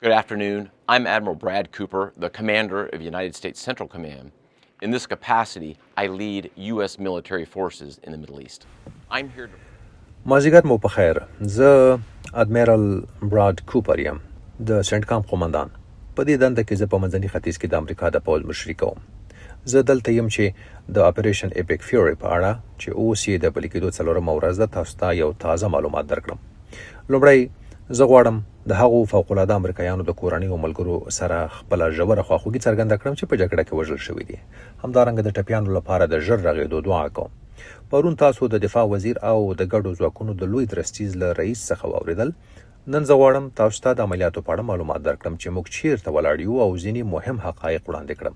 Good afternoon. I'm Admiral Brad Cooper, the commander of United States Central Command. In this capacity, I lead U.S. military forces in the Middle East. I'm here to مازیګر مو په خیر. زه ادمیرال براډ کوپر یم، د سنټکام قومندان. په دې دنده کې زه په منځني ختیځ کې د امریکا د پوځ مشري کوم. زه دلته یم چې د اپریشن ایپک فیوري په اړه، چې اوس یې د پلي کېدو څلورمه ورځ ده، تاسو ته یو تازه معلومات درکړم. لومړی، زه غواړم د هغو فوق العاده امریکایانو د کورنیو ملګرو سره خپله ژوره خواخوږي څرګنده کړم چې په جګړه کې وژل شوي دي. همدارنګه د ټپیانو لپاره د ژر رغېدو دعا کوم. پرون تاسو د دفاع وزیر او د ګډو ځواکونو د لوی درستیز له رئیس څخه واورېدل. نن زه غواړم تاسو ته د عملیاتو په اړه معلومات درکړم چې موږ چیرته ولاړ یو او ځینې مهم حقایق وړاندې کړم.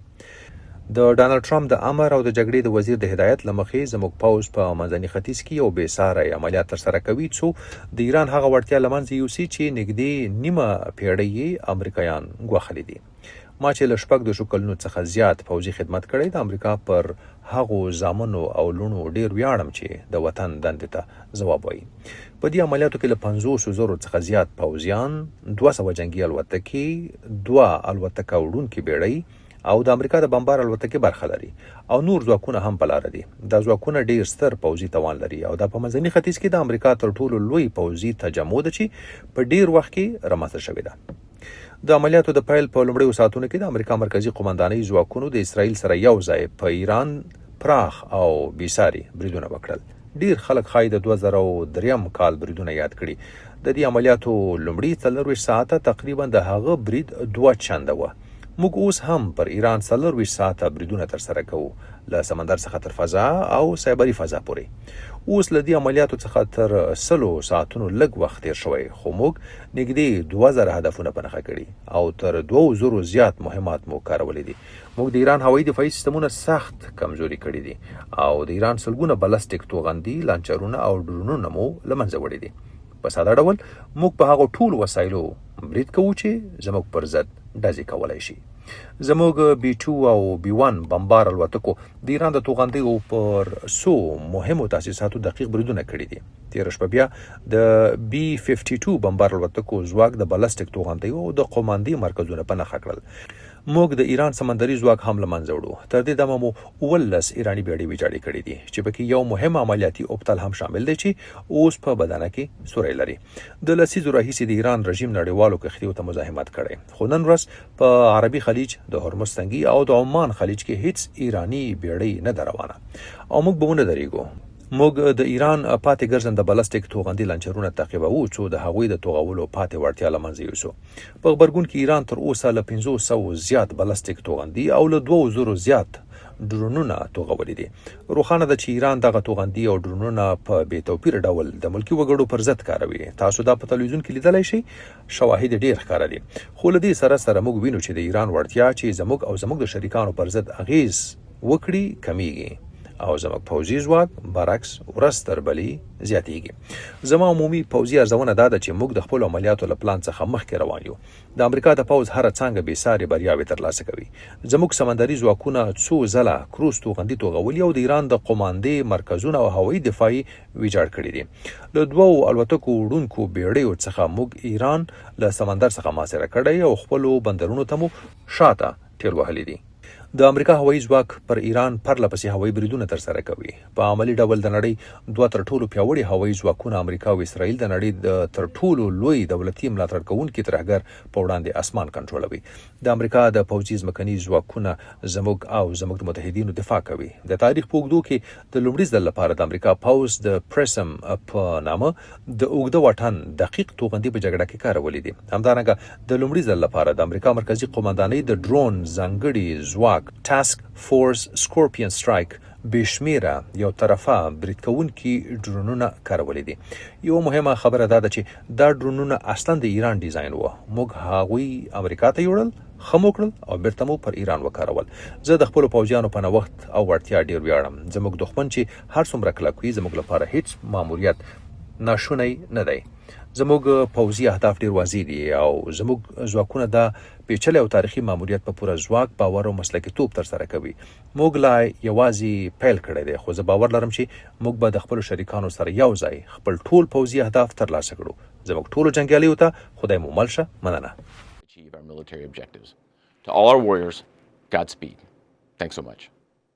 د ډانلډ ټرمپ د امر او د جګړې د وزیر د هدایت له مخې، زموږ پوځ په منځني ختیځ کې یو بې ساری عملیات ترسره کوي، څو د ایران هغه وړتیا له منځه یوسي چې نږدې نیمه پیړۍ یې امریکایان ګواښلي دي. ما چې له 36 کلونو څخه زیات پوځي خدمت کړی، د امریکا پر هغو زامنو او لوڼو ډېر ویاړم چې د وطن دندې ته ځواب وایي. په دې عملیاتو کې له 50,000 څخه زیات پوځیان، 200 جنګي الوتکې، دوه الوتکه وړونکې بېړۍ او د امریکا د بمبار الوتکې برخه لري او نور ځواکونه هم په لاره دي. دا ځواکونه ډېر ستر پوځي توان لري او دا په منځني ختیځ کې د امریکا تر ټولو لوی پوځي تجمع ده چې په ډېر وخت کې رامنځته شوې ده. د عملیاتو د پیل په لومړیو ساعتونو کې د امریکا مرکزي قومندانۍ ځواکونو د اسرائیل سره یو ځای په ایران پراخ او بیساري بریدونه وکړل. ډیر خلک ښایي د 2003 کال بریدونه یاد کړي. د دې عملیاتو لومړي 24 ساعته تقریبا د هغه برید دوه چنده وه. موږ اوس هم پر ایران 24 ساعته بریدونه ترسره کوو، له سمندر څخه تر فضا او سایبري فضا پورې. اوس له دې عملیاتو څخه تر 100 ساعتونو لږ وخت تیر شوی، خو موږ نږدې 2000 هدفونه په نښه کړي او تر 2000 زیات مهمات مو کارولي دي. موږ د ایران هوایي دفاعي سیستمونه سخت کمزوري کړي دي او د ایران سلګونه بلستیک توغندي، لانچرونه او ډرونونه مو له منځه وړي دي. په ساده ډول، موږ په هغو ټولو وسایلو برید کوو چې زموږ پر ضد ډزې کولای شي. زموږ بي 2 او بي 1 بمبار الوتکو د ایران د توغندیو پر څو مهمو تاسیساتو دقیق بریدونه کړي دي. تېره شپه بیا د بي 52 بمبار الوتکو ځواک د بلستیک توغندیو او د قوماندې مرکزونه په نښه کړل. موږ د ایران سمندري ځواک هم له منځه وړو. تر دې دمه مو 17 ایراني بیړۍ ویجاړې کړې دي چې پکې یو مهم عملیاتي اوبتل هم شامل دی چې اوس په بدنه کې سوری لري. د لسیزو راهیسې د ایران رژیم نړیوالو کښتیو ته مزاحمت کړی، خو نن ورځ په عربي خلیج، د هرمز تنګي او د عمان خلیج کې هیڅ ایراني بیړۍ نه ده روانه او موږ به ونه درېږو. موږ د ایران پاتې ګرځنده بلستیک توغندي لانچرونه تعقیبوو، څو د هغوی د توغولو پاتې وړتیا له منځه یوسو. په غبرګون کې ایران تر اوسه له 500 زیات بلستیک توغندي او له 2000 زیات ډرونونه توغولي دي. روښانه ده چې ایران دغه توغندي او ډرونونه په بې توپیره ډول د ملکي وګړو پر ضد کاروي. تاسو دا په تلویزیون کې لیدلی شئ، شواهد ډیر ښکاره دي. خو له دې سره سره موږ وینو چې د ایران وړتیا چې زموږ او زموږ د شریکانو پر ضد اغیز وکړي کمیږي او زموږ پوځي ځواک برعکس ورځ تر بلې زیاتیږي. زما عمومي پوځي ارزونه دا ده چې موږ د خپلو عملیاتو له پلان څخه مخکې روان یو. د امریکا د پوځ هره څانګه بې ساري بریاوې ترلاسه کوي. زموږ سمندري ځواکونه څو ځله کروز توغندي توغولي او د ایران د قوماندې مرکزونه او هوایي دفاع یې ویجاړ کړي دي. له دوو الوتکو وړونکو بیړیو څخه موږ ایران له سمندر څخه محاصره کړی او خپلو بندرونو ته مو شاته ټیل وهلي دي. د امریکا هوایي ځواک پر ایران پرله پسې هوایي بریدونه ترسره کوي. په عملي ډول د نړۍ دوه تر ټولو پیاوړي هوایي ځواکونه، امریکا او اسرائیل، د نړۍ د تر ټولو لوی دولتي ملاتړ کوونکي ترهګر په وړاندې اسمان کنټرولوي. د امریکا د پوځي ځمکني ځواکونه زموږ او زموږ د متحدینو دفاع کوي. د تاریخ په اوږدو کې د لومړي ځل لپاره د امریکا پوځ د پریسم په نامه د اوږده واټن دقیق توغندي په جګړه کې کارولي دي. همدارنګه د لومړي ځل لپاره د امریکا مرکزي قومندانۍ د ډرون ځانګړي ځواک ټاسک فورس سکورپین سټرایک بې شمېره یو طرفه برید کوونکي ډرونونه کارولي دي. یوه مهمه خبره دا ده چې دا ډرونونه اصلا د ایران ډیزاین و. موږ هغوی امریکا ته یوړل، ښه مو کړل او بیرته مو پر ایران وکارول. زه د خپلو پوځیانو په نوښت او وړتیا ډیر ویاړم. زموږ دښمن چې هر څومره کلک وي، زموږ لپاره هیڅ ماموریت ناشونی نه دی. زموږ پوځي اهداف ډیر واضح دي او زموږ ځواکونه دا پیچلی او تاریخي ماموریت په پوره ځواک، باور او مسلکیتوب ترسره کوي. موږ لا یوازې پیل کړی دی، خو زه باور لرم چې موږ به د خپلو شریکانو سره یو ځای خپل ټول پوځي اهداف ترلاسه کړو. زموږ ټولو جنګیالیو ته خدای مو مل شه. مننه. achieve our military objectives. To all our warriors, Godspeed. Thanks so much.